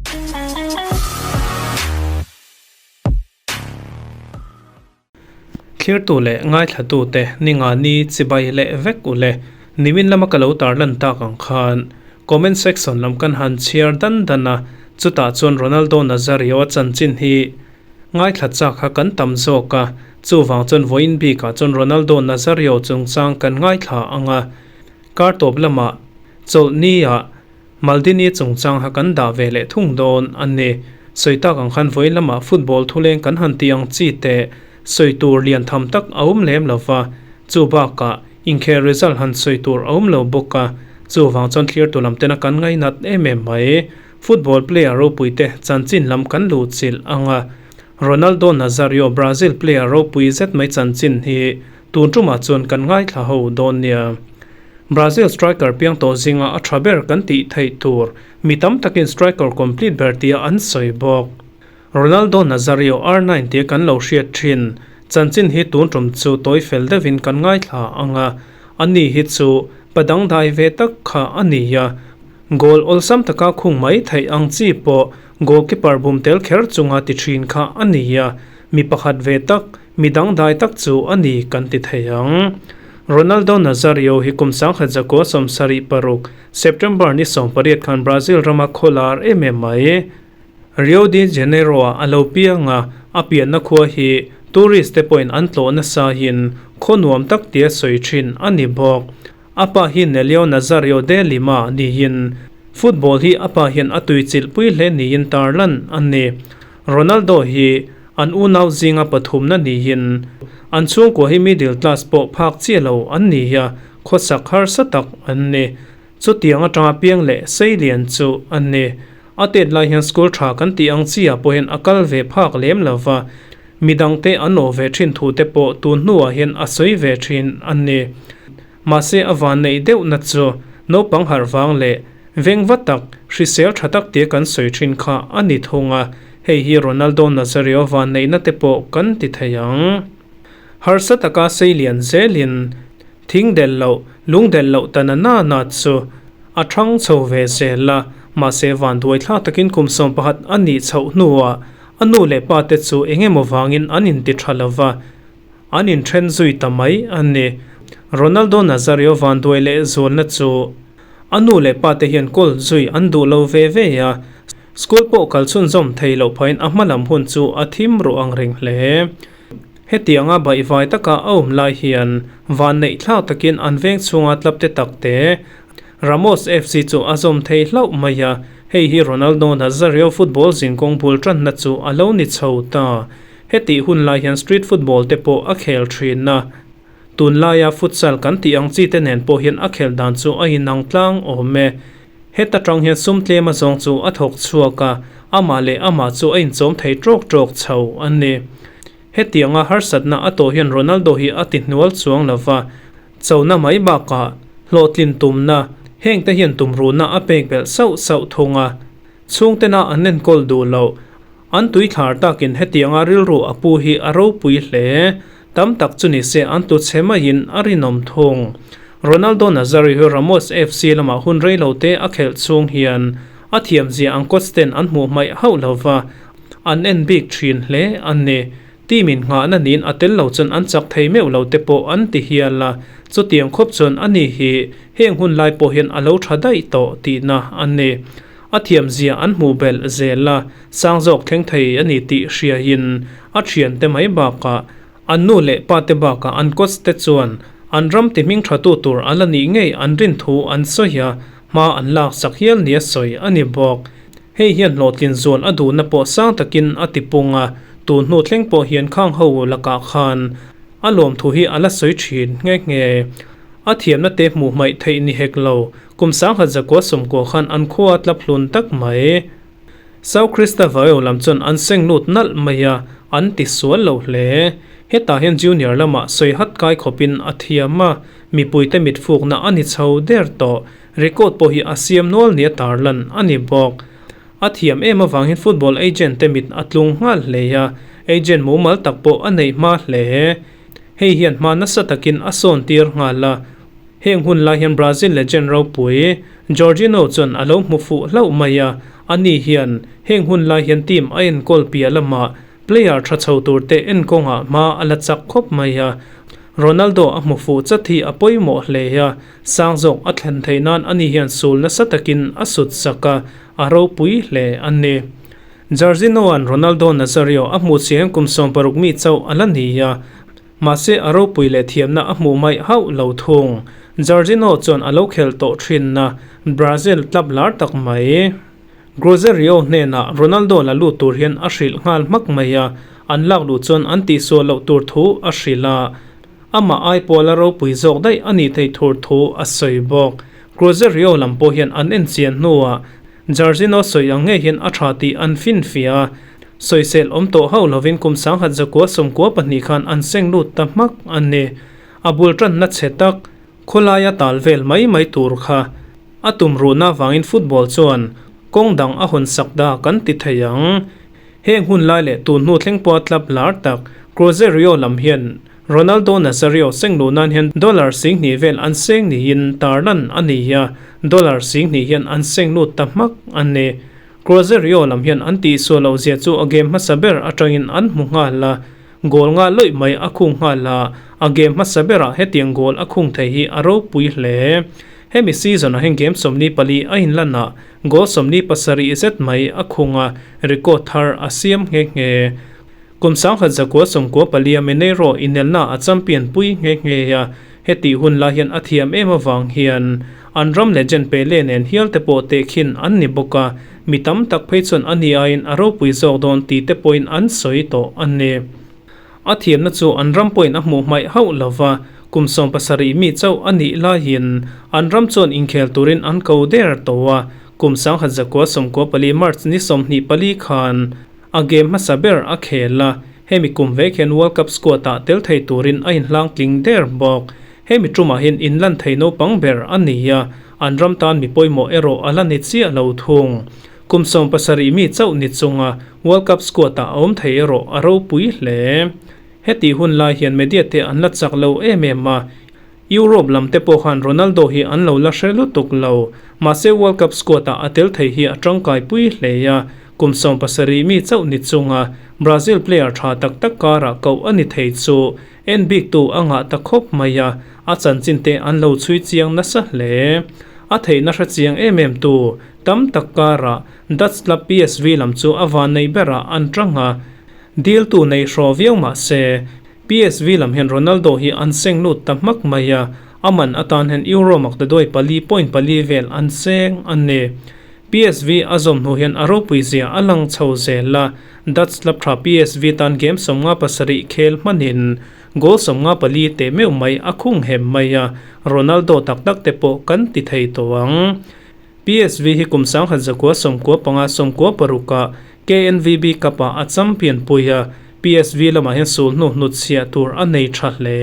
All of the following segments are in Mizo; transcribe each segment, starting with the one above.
Thlirtu leh ngaithlatute ninga ni chibai leh vek u le. Nimin lama ka lo tarlan tak ang khan comment section lam kan han chhiar dan dan a, chutah chuan Ronaldo Nazario a chanchin hi ngaithla chak kha kan tam zawk a, chuvang chuan vawiin bikah chuan Ronaldo Nazario chungchang kan ngaithla ang a, kar tawp lamah chawlhni ah Maldini chungchang ha kan dah ve leh thung dawn a ni. Sawi tak ang khan vawi lamah football thuleng kan han tih ang chi teh sawi tur lian tham tak a awm lem lo va, chu bakah inkhel result han sawi tur a awm lo bawk a, chuvang chuan thlirtu lam tena kan ngainat em em mai. Football player ropui te chanchin lam kan luh chilh ang a, Ronaldo Nazario Brazil player ropui zet mai chanchin hi tun tumah chuan kan ngaithla ho dawn nia. Brazil striker piang tawh zinga a tha ber kan tih theih tur mi tam takin striker complete ber tia an sawi bawk. Ronaldo Nazario R9 tia kan lo hriat thin chanchin hi tun tum chu tawi fel deuhin kan ngaithla ang a, ani hi chu pa dangdai ve tak kha a ni a, goal awlsam taka khung mai theih ang chi pawh goalkeeper bum tel kher chunga ti thin kha a ni a, mi pakhat ve tak Mi dangdai tak chu a ni kan ti thei ang. Ronaldo Nazario hi kum 1926 September ni 18 khan Brazil rama khawlar em em mai. Rio de Janeiro-ah a lo piang a, a pianna khua hi tourist te pawhin an tlawh nasa in khaw nuam tak tia sawi thin a ni bawk. A pa hi Nelio Nazario de Lima niin football hi a pa hian a tuichilhpui hle niin tarlan a ni. Ronaldo hi an unau zinga pathumna niin an chhungkua hi middle class pawh phak chiah lo an ni a, khawsak harsa tak an ni. Chutiang atanga piang leh seilian chu a ni. A tet lai hian school tha kan tih ang chiah pawh hian a kal ve phak lem lo va, midangte an awh ve thin thu te pawh tun hnuah hian a sawi ve thin a ni. Mahse a van neih deuhna chu naupang harh vang leh veng va tak, hrisel tha tak tia kan sawi thin kha a ni thung a, hei hi Ronaldo Nazario van neihna te pawh kan ti thei ang. Harsa taka sei lian zelin thing delh loh, lung delh loh ta na na na chu a thang chho ve zel a, mahse vanduai thlak takin kum 11 a nih chhoh hnuah a nu leh pa te chu eng emaw vangin an inti tha lova, An inthen zui ta mai a ni. Ronaldo Nazario vanduai leh zualna chu a nu leh pa te hian kawl zui an duh lo ve ve a, school pawh kal chhunzawm thei loh phahin a hma lam hun chu a thim ruh ang reng hle. Hetianga baihvai taka a awm lai hian vanneih thlak takin an veng chhunga tlap te tak te Ramos FC chu a zawm thei hlauh mai a, hei hi Ronaldo Nazario football zinkawng bul tanna chu a lo ni chho ta. Hetih hun lai hian street football te pawh a khel thin a, tunlaia futsal kan tih ang chi te nen pawh hian a khel dan chu a inang tlang awm e. Heta tang hian sum tlem a zawng chu a thawk chhuak a, amah leh amah chu a inchawm thei tawk tawk chho a ni. Hetianga harsatna a tawh hian Ronaldo hi a ti hnual chuang lo va, chona mai bakah hlawhtlin tumna hengte hian tumruhna a pek belh sauh sauh thung a, chhungtena an enkawl duh loh. An tui thlar takin hetianga rilru a pu hi a ropui hle. Tam tak chu ni se an tu chhe maiin a rinawm thung. Ronaldo Nazario hi Ramos FC lamah hun rei lo te a khelh chhung hian a thiamzia ang coach ten an hmuh hmaih hauh lo va, an en bik thin hle a ni. Team in nghahna niin a tel lo chuan an chak thei meuh lo te pawh an ti hial a, chutiang khawp chuan ani hi heng hun lai pawh hian a lo tha daih tawh tihna a ni. A thiamzia an hmuh belh zel a, sang zawk thleng thei a ni tih hriain a thiante mai bakah an nu leh pate bakah an coach te chuan an ram ti hming thatu tur a la nih ngei an rin thu an sawi a, hma an lak sak hial nia sawi a ni bawk. Hei hian hlawhtlin zual a duhna pawh sang takin a ti pung a, tun hnu thleng pawh hian khang ho lakah khan a lawmthu hi a la sawi thin nghe nghe. A thiamna te hmuh hmaih theih ni hek lo, Kum 1990 khan an khua tlap hlun tak mai. Sao Cristóvão lam chuan an seng lut nalh mai a, an ti sual lo hle. Hetah hian junior lamah sawi hat kai khawpin a thiam a, mipuite mitfukna a ni chho der tawh. Record pawh hi a siam nual nia tarlan a ni bawk. A thiam em avangin football agent te mit a tlung nghal hle a, agent mumal tak pawh a neih hma hle. Hei hian hma nasa takin a sawn tir nghal a. Heng hun lai hian Brazil legend ropui Jorginho chuan a lo hmu fuh hlauh mai a, ani hian heng hun lai hian team a enkawl piah lamah player tha chho tur te enkawngah hma a la chak khawp mai a. Ronaldo a hmu fuh chat hi a pawimawh hle a, sang zawk a thlen theih nan ani hian sul nasa takin a sut sak a, a ropui hle a ni. Jorginho-a'n Ronaldo Nazario a hmuh chiang kum 16 mi chauh a la ni a, Mahse a ropui leh thiamna a hmuh mai hauh lo thung. Jorginho chuan a lo khel tawh thinna Brazil club lar tak mai. Cruzeiro hnenah Ronaldo la lut tur hian a hrilh nghal hmak mai a, an lak luh chuan an tihsual loh tur thu a hrilh a. Amah ai pawla ropui zawk daih a nih theih thur thu a sawi bawk. Cruzeiro lam pawh hian an en chian hnuah Jorginho sawi ang ngei hian a tha tih an finfiah a, sawisel awm tawh hauh lovin kum 1992 khan an seng lut ta hmak a ni. A bul tanna chhe tak, khawlaia tal vel mai mai tur kha a tum ruhna avangin football chuan kawng dang a hawn sak da kan ti thei ang. Heng hun lai leh tun hnu thleng pawha club lar tak Cruzeiro lam hian Ronaldo Nazario seng luh nan hian dollar 2000 vel an seng niin tarlan a ni a, dollar 2000 hian an seng lut ta hmak a ni. Cruzeiro lam hian an tihsual loh zia chu a game hmasa ber atangin an hmu nghal a, goal nga lawih mai a khung nghal a, a game hmasa berah hetiang goal a khung thei hi a ropui hle. Hemi season ah hian game 44 a inlan a, goal 47 zet mai a khung a, record thar a siam nghe nghe. Kum 1994 a Mineiro inelna a champion pui nghe nghe a, hetih hun lai hian a thiam em avang hian an ram legend Pele nen hial te pawh tehkhin an ni bawk a, mi tam tak phei chuan a ni aiin a ropui zawk dawn tih te pawhin an sawi tawh a ni. A thiamna chu an ram pawhin a hmuh hmaih hauh lo va, kum 17 mi chauh a nih laiin an ram chuan inkhel turin an ko der tawh a, kum 1994 March ni 24 khan A game hmasa ber a khel a, hemi kum vek hian World Cup squad ah tel thei turin a inhlang tling der bawk. Hemi tumah hian inlan thei naupang ber a ni a, an ram tan mi pawimawh erawh a la ni chiah lo thung. Kum 17 mi chauh ni chunga World Cup squad ah a awm thei erawh a ropui hle. Heti hun lai hian media te an la chak lo em em a, Europe lam te pawh khan Ronaldo hi an lo la hre lutuk lo. Mahse World Cup squad ah a tel thei hi a tangkai pui hle a, kum 17 mi chauh ni chunga Brazil player tha tak tak karah koh a ni thei chu en bik tu a ngah ta khawp mai a, a chanchin te an lo chhui chiang nasa hle. A theihna hre chiang em em tu tam tak karah Dutch club PSV lam chu a van nei berah an tang a, deal tu nei hraw viau mahse PSV lam hian Ronaldo hi an seng lut ta hmak mai a, a man atan hian Euro maktaduai pali point pali vel an seng a ni. PSV a zawm hnu hian a ropui zia a lang chho zel a, Dutch club tha PSV tan game 57 khel hmanin goal 54 teh meuh mai a khung hem mai a, Ronaldo tak tak te pawh kan ti thei tawh ang. PSV hi kum 1995 96 ah KNVB Cup ah a champion pui a, PSV lamah hian sul hnu hnut chhiah tur a nei tha hle.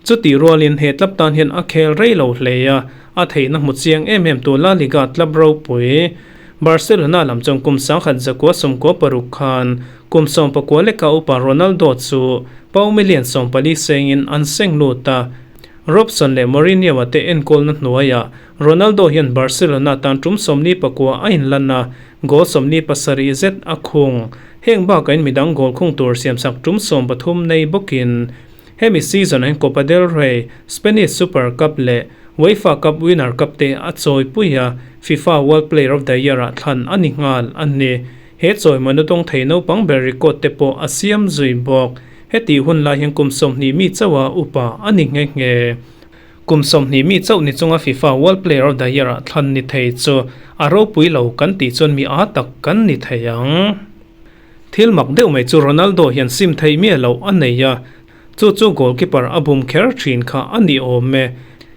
Chutih rualin he club tan hian a khel rei lo hle a, a theihna hmu chiang em em tu La Liga club ropui Barcelona lam chuan kum 1996 khan kum 19 leka upa Ronaldo chu pau million 14 sengin an seng lut a, Robson leh Mourinho-a te enkawlna hnuaiah Ronaldo hian Barcelona tan tum 49 a inlan a, goal 47 zet a khung. Heng bakain midang goal khung tur siamsak tum 13 nei bawkin hemi season ah hian Copa del Rey, Spanish Super Cup leh UEFA Cup Winner Cup te a chawipui a, FIFA World Player of the Year ah thlan a ni nghal a ni. He chawimawina dawng thei naupang ber record te pawh a siam zui bawk. Hetih hun lai hian kum 20 mi chauha upa a ni nghe nghe. Kum 20 mi chauh ni chunga FIFA World Player of the Year ah thlan ni thei chu a ropui lo kan tih chuan mi aa tak kan ni thei ang. Thil mak deuh mai chu Ronaldo hian sim theih miah loh a nei a, chu chu goalkeeper a bum kher thin kha a ni awm e.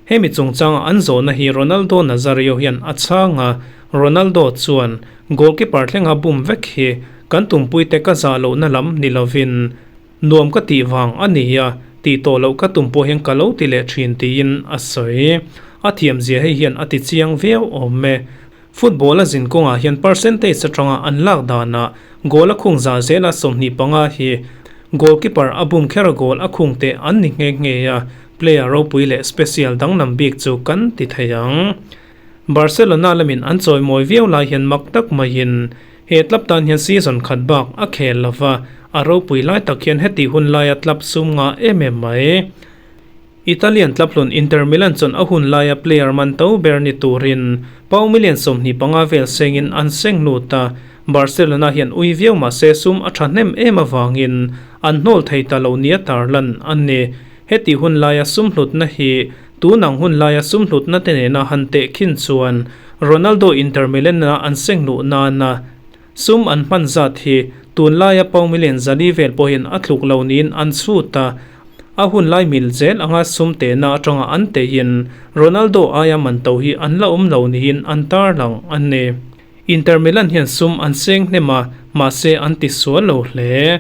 Hemi chungchanga an zawhna hi Ronaldo Nazario hian a chhang a, Ronaldo chuan goalkeeper thlenga bum vek hi kan tumpuite ka zah lohna lam ni lovin Nuam ka tih vang a ni a, tih tawh loh ka tum pawh hian ka lo ti leh thin tiin a sawi. A thiamzia hei hian a ti chiang viau awm e. Football a zin kawngah hian percentage atanga an lak danah goal a khung zah zela 25 hi goalkeeper a bum kher a goal a khung teh an ni nghe nghe a. Player ropui leh special danglam bik chu kan ti thei ang. Barcelona lamin an chawimawi viau lai hian mak tak maiin he club tan hian season khat bak a khel lova, a ropui lai tak hian heti hun laia club sum ngah em em mai. Italian club hlun Inter Milan chuan a hun laia player man to ber ni turin pau million 25 vel sengin an seng lut a, Barcelona hian ui viau mahse sum a thahnem em avangin an hnawl thei ta lo nia tarlan a ni. Heti hun laia sum hlutna hi tunang hun laia sum hlutna te nena han teh khin chuan Ronaldo Inter Milan-a an seng luh nana sum an hman zat hi tun laia pau million 400 vel pawhin a tluk lo niin an chhut a. A hun lai mil zel anga sum tehna atanga an teihin Ronaldo aia man to hi an la awm lo niin an tarlang a ni. Inter Milan hian sum an seng hnem a, mahse an ti sual lo hle.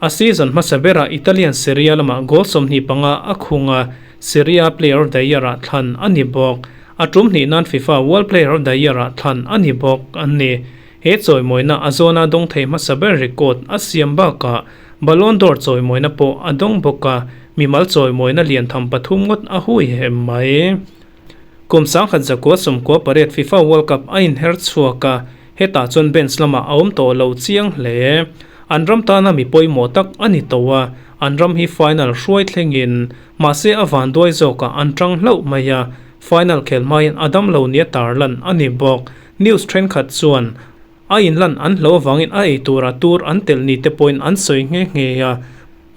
A season hmasa berah Italian Serie A lamah goal 25 a khung a, Serie A Player of the Year-ah thlan a ni bawk. A tum hnih nan FIFA World Player of the Year-ah thlan a ni bawk a ni. He chawimawina a zawna dawng thei hmasa ber record a siam bakah Ballon d'Or chawimawina pawh a dawng bawk a, mimal chawimawina lian tham pathum ngawt a hui hem mai. Kum 1998 FIFA World Cup a inher chhuak a, hetah chuan bench lamah a awm tawh lo chiang hle. An ram tana mi pawimawh tak a ni tawh a, an ram hi final hruai thlengin mahse a vanduai zawkah an tang hlauh mai a, final khel hmain a dam lo nia tarlan a ni bawk. News thenkhat chuan a inlan an hlo avangin a ei tura tur an telh ni te pawhin an sawi nghe nghe a.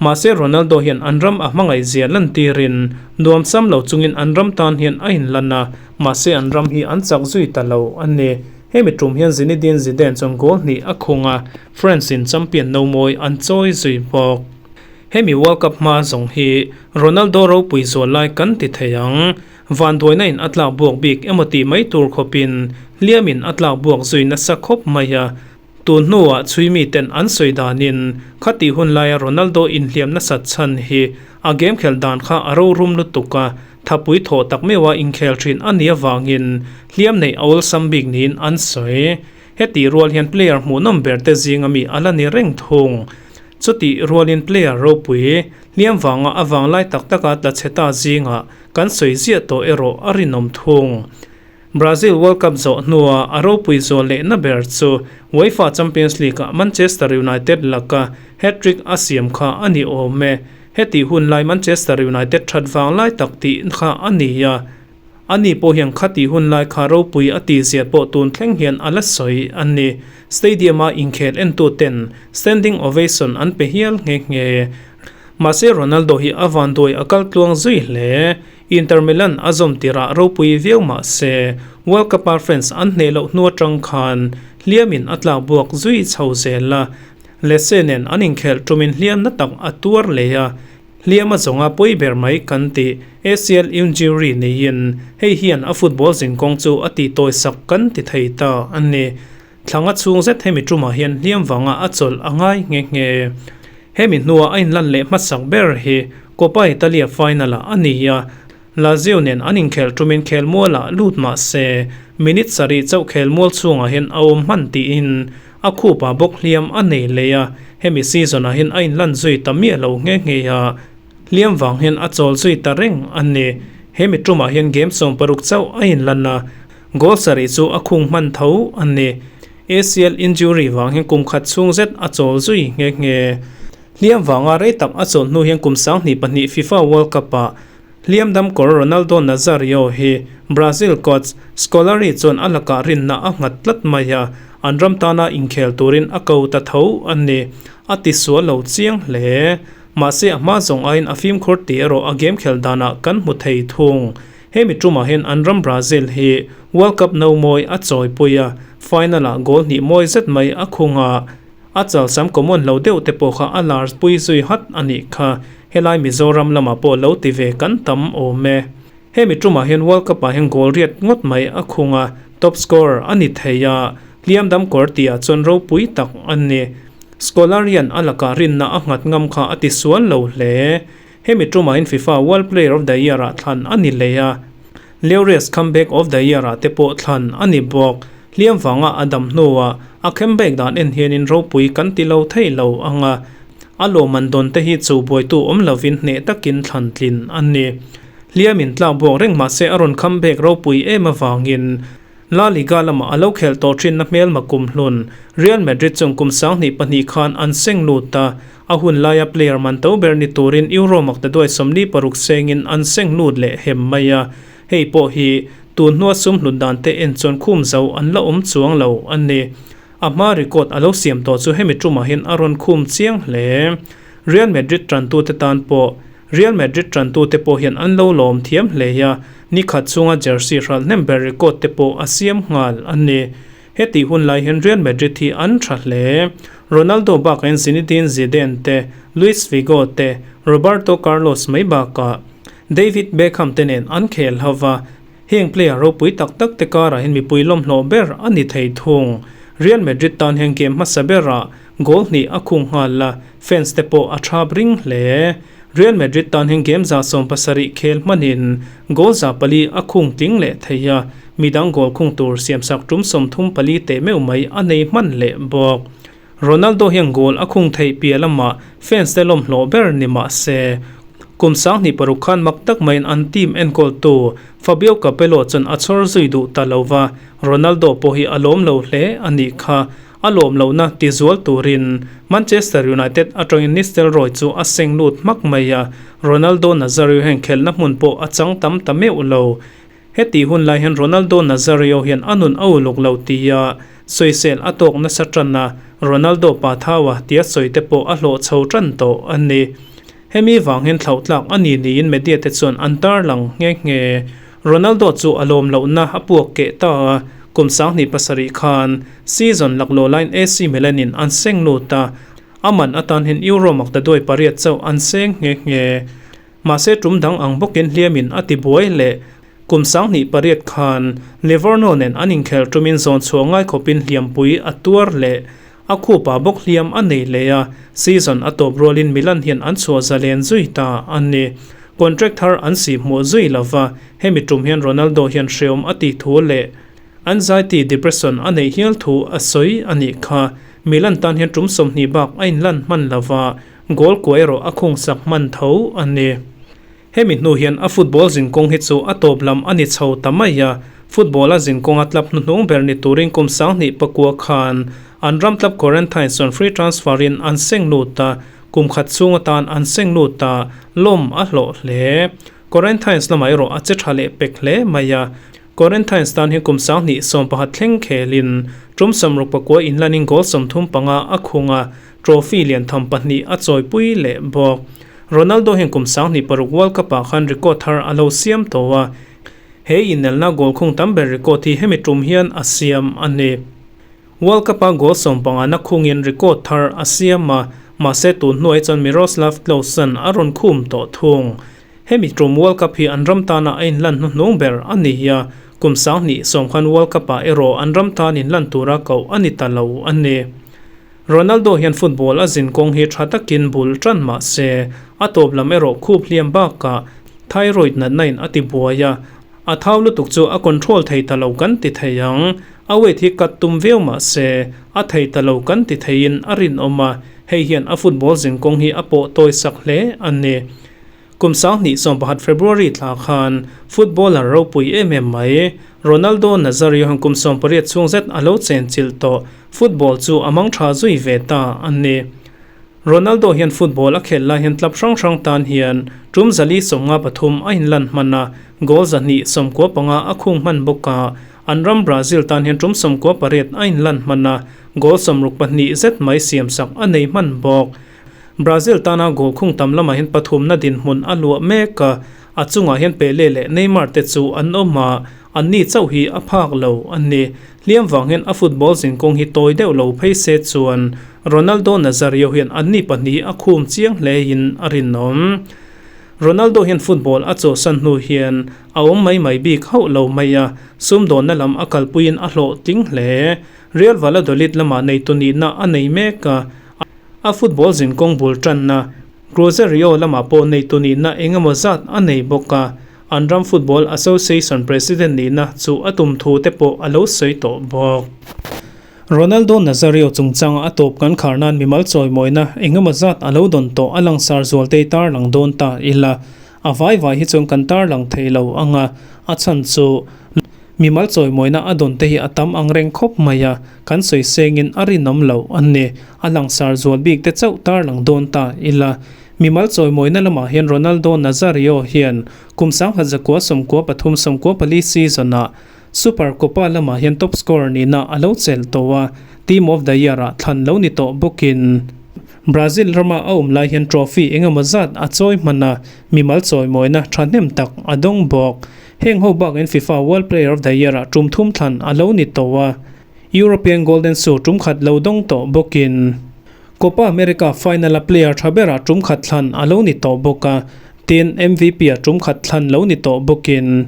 Mahse Ronaldo hian an ram a hmangaih zia lantirin nuam sam lo chungin an ram tan hian a inlan a, mahse an ram hi an chak zui ta lo a ni. Hemi tum hian Zinedine Zidane chuan goal hnih a khung a, France in champion no mawi an chawi zui bawk. Hemi World Cup hma zawng hi Ronaldo ropui zual lai kan ti thei ang. Vanduaina in a tlak buak bik emaw tih mai tur khawpin hliamin a tlak buak zui nasa khawp mai a. Tun hnuah chhui miten an sawi danin khatih hun laia Ronaldo inhliam nasat chhan hi a game khelh dan kha a rorum lutuk a, thapui thawh tak meuha inkhel thin a nih avangin hliam neih a awlsam bik niin an sawi. Hetih rual hian player hmuhnawm ber te zinga mi a la ni reng thung. Chutih rualin player ropui hliam vanga a vanglai tak taka tla chhe ta zingah kan sawi ziah tawh erawh a rinawm thung. Brazil World Cup zawh hnua a ropui zual lehna ber chu UEFA Champions League-ah Manchester United laka hat-trick a siam kha a ni awm e. Heti hun lai Manchester United that vang lai tak tih kha a ni a. Ani pawh hian khati hun lai kha ropui a tihzia pawh tun thleng hian a la sawi a ni. Stadium-a inkhel entuten standing ovation an pe hial nghe nghe. Mahse Ronaldo hi a vanduai a kal tluang zui hle. Inter Milan a zawm tirah ropui viau mah se, World Cup-a France an hneh loh hnu atang khan hliamin a tlak buak zui chho zel a. Lecce nen an inkhelh tumin hliam na tak a tuar leh a, hliam a zawnga pawi ber mai kan tih ACL injury neiin hei hian a football zinkawng chu a tihtawi sak kan ti thei ta a ni. Thlanga chhung zet hemi tumah hian hliam vanga a chawlh a ngai nghe nghe. Hemi hnua a inlan leh hmasak ber hi Coppa Italia final-ah a ni a, Lazio nen an inkhelh tumin khelmualah lut mah se minute sarih chauh khelmual chhungah hian a awm hman tiin a khupah bawk hliam a nei leh a, hemi season-ah hian a inlan zui ta miah lo nghe nghe a, hliam vang hian a chawl zui ta reng a ni. Hemi tumah hian game 16 chauh a inlan a, Goal sarih chu a khung hman tho a ni. ACL injury vang hian kum khat chhung zet a chawl zui nghe nghe. Hliam vanga rei tak a chawl hnu hian kum 2002 FIFA World Cup-ah hliam dam kawr Ronaldo Nazario hi Brazil coach Scolari chuan a lakah rinna a nghat tlat mai a, an ram tana inkhel turin a ko ta tho a ni. A tisual lo chiang hle. Mahse a hma zawng aiin a fimkhur tih erawh a game khel danah kan hmu thei thung. Hemi tumah hian an ram Brazil hi World Cup no mawi a chawipui a, final-ah goal hnih mawi zet mai a khung a, a chalsam common lo deuh te pawh kha a lar pui zui hat a nih kha. Helai Mizoram lamah pawh lo ti ve kan tam awm e. Hemi tumah hian World Cup-ah hian goal riat ngawt mai a khung a, top scorer a ni thei a, hliam dam kawr tihah chuan ropui tak a ni. Scolarian a lakah rinna a nghat ngam kha a tisual lo hle. Hemi tumahin FIFA World Player of the Year-ah thlan a ni leh a, Laureus Comeback of the Year-ah te pawh thlan a ni bawk. Hliam vanga a dam hnuah a comeback dan en hianin ropui kan ti lo thei lo ang a. A lawmman dawn te hi cho buaitu awm lovin hneh takin thlan tlin a ni. Hliam in tlak buak reng mahse a rawn comeback ropui em avangin La Liga lamah a lo khelh tawh thinna hmelma kumhlun Real Madrid chung kum 2002 khan an seng lut a, a hun laia player man to ber ni turin Euro maktaduai 46 sengin an seng lut leh hem mai a, hei pawh hi tun hnua sum hlut dan te en chuan khum zo an la awm chuang lo a ni. A hma record a lo siam tawh chu hemi tumah hian a rawn khum chiang hle. Real Madrid tantute tan pawh Real Madrid tantute pawh hian an lo lawm thiam hle a, ni khat chhunga jersey hralh hnem ber record te pawh a siam nghal a ni. Hetih hun lai hian Real Madrid hi an tha hle. Ronaldo bakain Zinedine Zidane te, Luis Figo te, Roberto Carlos mai bakah David Beckham te nen an khel ho va, Heng player ropui tak tak te karah hian mipui lawmhlawh ber a ni thei thung. Real Madrid tan hian game hmasa berah goal hnih a khung nghal a, fans te pawh a thap ring hle. Real Madrid tan hian game 70 khel hmanin goal 400 a khung tling leh thei a, midang goal khung tur siamsak tum 34 teh meuh mai a nei hman leh bawk. Ronaldo hian goal a khung theih piah lamah fans te lawmhlawh ber ni mah se, kum 2006 khan mak tak maiin an team enkawltu Fabio Capello chuan a chhawr zui duh ta lo va, Ronaldo pawh hi a lawm lo hle a nih kha. A lawm lohna ti zual turin Manchester United atangin Nistelrooy chu a seng lut hmak mai a, Ronaldo Nazario hian khelhna hmun pawh a chang tam ta meuh lo. Heti hun lai hian Ronaldo Nazario hian a nun a uluk lo tia sawisel a tawk nasa tan a, Ronaldo pa thaua tia sawi te pawh a hlawh chho tan tawh a ni. Hemi vang hian thlauh tlak a ni niin media te chuan an tarlang nghe nghe. Ronaldo chu a lawm lohna a puak keh ta a, kum 2007 khan season laklawh laiin AC Milan in an seng lut a, a man atan hian Euro maktaduai pariat chauh an seng nghe nghe. Mahse tum dang ang bawkin hliamin a ti buai leh kum 2008 khan Livorno nen an inkhelh tumin zawn chhuah ngai khawpin hliampui a tuar leh a khupa bawk hliam a nei leh a, season a tawp rualin Milan hian an chhuah zalen zui ta a ni. Contract thar an sih hmuh zui lova, hemi tum hian Ronaldo hian hreawm a tih thu leh anxiety depression a neih hial thu a sawi a nih kha. Milan tan hian tum 20 bak a inlan hman lova, Goal kuah erawh a khungsak hman tho a ni. Hemi hnu hian a football zinkawng hi chu a tawp lam a ni chho ta mai a, football a zinkawng a tlap hnuhnung ber ni turin kum 2009 khan an ram tlap Corinthians chuan free transfer in an seng lut a, kum khat chhung atan an seng lut a, lawm a hlawh hle. Corinthians lamah erawh a che tha leh pek hle mai a, Corinthians tan hian kum 2011 thleng khelin tum 69 inlanin goal 35 a khung a, trophy lian tham pahnih a chawipui leh bawk. Ronaldo hian kum 2006 World Cup-ah khan record thar a lo siam tawh a, he inelna goal khung tam ber record hi hemi tum hian a siam a ni. World Cup-a goal 15 na khungin record thar a siam a, mahse tun hnuai chuan Miroslav Klose-a'n a rawn khum tawh thung. Hemi tum World Cup hi an ram tana a inlan hnuhnung ber a ni a, kum 2010 khan World Cup-ah erawh an ram tan inlan tura koh a ni ta lo a ni. Ronaldo hian football a zinkawng hi tha takin bul tan mah se, a tawp lam erawh khup hliam bakah thyroid natna in a ti buai a, a thau lutuk chu a control thei ta lo kan ti thei ang. A weight hi cut tum viau mah se, a thei ta lo kan ti theiin a rinawm a, hei hian a football zinkawng hi a pawh tawi sak hle a ni. Kum 2011 February thla khan footballer ropui em em mai Ronaldo Nazario hian kum 80 chhung zet a lo chen chilh tawh football chu a mang tha zui ve ta a ni. Ronaldo hian football a khelh lai hian club hrang hrang tan hian tum 453 a inlan hman a, goal 295 a khung hman bawk a, an ram Brazil tan hian tum 98 a inlan hman a, goal 62 zet mai siamsak a nei hman bawk. Brazil tana goal khung tam lamah hian pathumna dinhmun a luah mek a, a chungah hian Pele leh Neymar te chu an awm a, anni chauh hi a phak lo a ni. Hliam vang hian a football zinkawng hi tawi deuh lo phei se chuan Ronaldo Nazario hian anni pahnih a khum chiang hlein a rinawm. Ronaldo hian football a chawhsan hnu hian a awm mai mai bik hauh lo mai a, sumdawnna lam a kalpuiin a hlawhtling hle. Real Valladolid lamah neitu nihna a nei mek a, A football zinkawng bul tanna Cruzeiro lamah pawh neitu nihna eng emaw zat a nei bawk a, an ram Football Association President nihna chu a tum thu te pawh a lo sawi tawh bawk. Ronaldo Nazario chungchanga a tawp kan khar nan mimal chawimawina engemaw zat a lo dawn tawh a langsar zualtei tarlang dawn ta ila. A vai vai hi chuan kan tarlang thei lo ang a, a chhan chu mimal chawimawina a dawn te hi a tam ang reng khawp mai a, kan sawi sengin a rinawm loh a ni. A langsar zual bik te chauh tarlang dawn ta ila. Mimal chawimawina lamah hian Ronaldo Nazario hian kum 1993 94 season-ah Super Copa lamah hian top scorer nihna a lo chelh tawh a, Team of the Year-ah thlan lo ni tawh bawkin Brazil rama a awm lai hian trophy eng emaw zat a chawi hman a, mimal chawimawina thahnem tak a dawng bawk. Heng ho bakin FIFA World Player of the Year-ah tum thum thlan a lo ni tawh a, European Golden Shoe tum khat lo dawng tawh bawkin Copa America final-a player tha berah tum khat thlan a lo ni tawh bawk a, tin MVP-ah tum khat thlan lo ni tawh bawkin.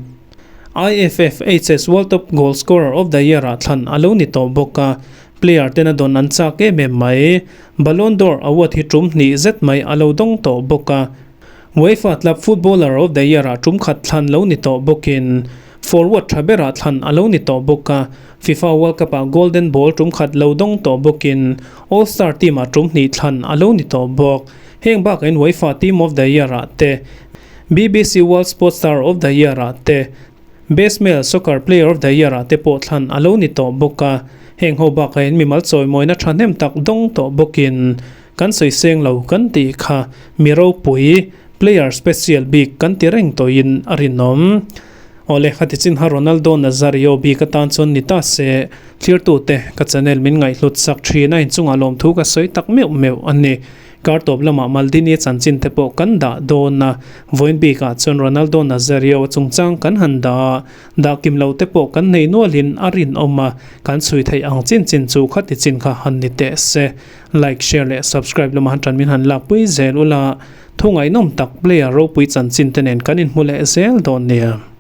IFFHS World Top Goal Scorer of the Year-ah thlan a lo ni tawh bawk a, player ten a dawn an chak em em mai. Ballon d'Or award hi tum hnih zet mai a lo dawng tawh bawk a. UEFA Club Footballer of the Year-ah tum khat thlan lo ni tawh bawkin, forward tha berah thlan a lo ni tawh bawk a. FIFA World Cup-ah Golden Ball tum khat lo dawng tawh bawkin, All Star Team-ah tum hnih thlan a lo ni tawh bawk. Heng bakain UEFA Team of the Year-ah te, BBC World Sports Star of the Year ah te, Best Male Soccer Player of the Year ah te pawh thlan a lo ni tawh bawk a. Heng ho bakah hian mimal chawimawina thahnem tak dawng tawh bawkin kan sawi seng lo kan tih kha mi ropui, player special bik kan ti reng tawhin a rinawm. Awle, khati chin kha Ronaldo Nazario bik atan chuan ni ta se, thlirtute ka channel min ngaihhlut sak thin a inchungah lawmthu ka sawi tak meuh meuh a ni. Kar tawp lamah Maldini chanchin te pawh kan dah dawn a, vawiin bikah chuan Ronaldo Nazario a chungchang kan han dah a, dah kim lo te pawh kan nei nualin a rinawm a, kan chhui theih ang chin chin chu khati chin kha han ni teh se. Like, share leh subscribe lamah han tan min han lakpui zel ula, thu ngaihnawm tak player ropui chanchin te nen kan inhmu leh zel dawn nia.